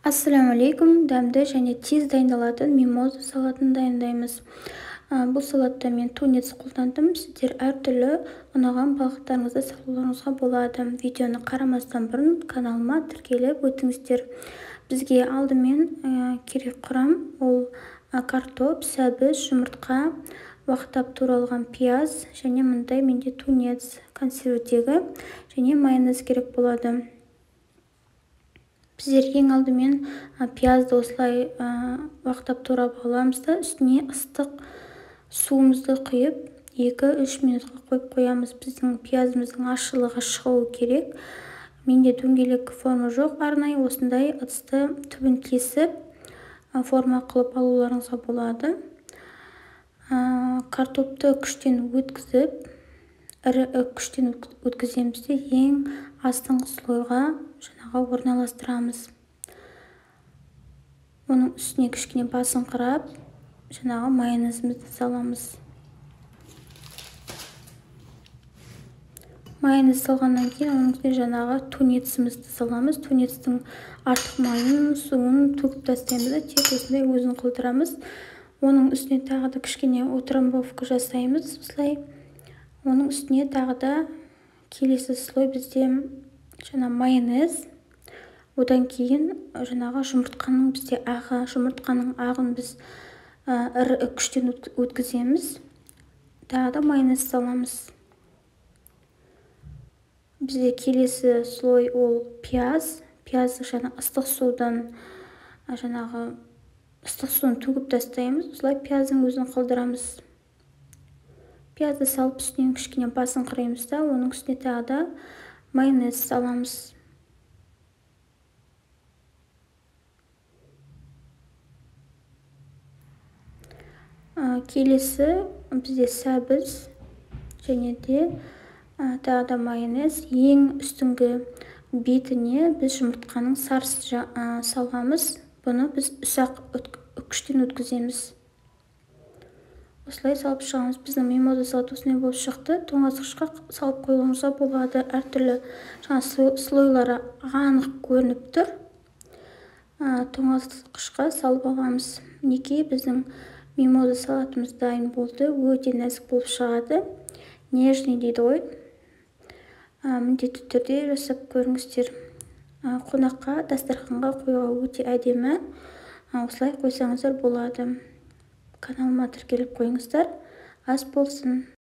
Ассалаумағалейкум. Дәмді және тез дайындалатын мимоза салатын дайындаймыз. Бұл салатта мен тунец қолдандым. Сіздер әртүрлі ұнаған балықтарыңызды салуларыңызға болады. Видеоны қарамастан бұрын каналыма тіркеліп өтіңіздер. Бізге алдымен керек құрам ол картоп, сәбіз, жұмыртқа, уақтап туралған пияз және мындай менде тунец консервідегі және майонез керек болады. Біздер ең алдымен пиязды осылай уақтап турап аламыз да, үстіне ыстық суымызды құйып 2-3 минутқа қойып қоямыз. Біздің пиязымыздың ащылығы шығуы керек. Менде дөңгелек форма жоқ, арнайы осындай ыдысты түбін кесіп форма қылып алуларыңызға болады. Картопты күштен өткізіп, ірі күштен өткіземіз де ең астыңғы слойға жаңағы орналастырамыз. Оның үстіне кішкене басыңқырап жаңағы майонезімізді саламыз. Майонез салғаннан кейін оның үстіне жаңағы тунецімізді саламыз. Тунецтің артық майын, суын төгіп тастаймыз да, тек осындай өзін қылдырамыз. Оның үстіне тағы да кішкене утрамбовка жасаймыз осылай. Оның үстіне тағы да келесі слой бізде жаңа майонез. Одан кейін жаңағы жұмыртқаның бізде ағы, жұмыртқаның ағын біз ірі күштен өткіземіз. Тағы да майонез саламыз. Бізде келесі слой ол пияз. Пиязды жаңа ыстық судан жаңағы ыстық суын төгіп тастаймыз. Осылай пияздың өзін қалдырамыз. Пиязды салып үстінен кішкене басыңқыраймыз да, оның үстіне тағы да майонез саламыз. Келесі бізде сәбіз және де тағы да майонез. Ең үстіңгі бетіне біз жұмыртқаның сарысын саламыз. Бұны біз ұсақ күштен өткіземіз. Осылай салып шығамыз. Біздің мимоза салаты осындай болып шықты. Тоңазытқышқа салып қоюыңызға болады. Әртүрлі жаңа слойлары анық көрініп тұр. Тоңазытқышқа салып аламыз. Мінекей біздің мимоза салатымыз дайын болды. Өте нәзік болып шығады. Нежный дейді ғой. Міндетті түрде жасап көріңіздер. Қонаққа, дастарханға қоюға өте әдемі. Осылай қойсаңыздар болады. Каналыма тіркеліп қойыңыздар. Ас болсын.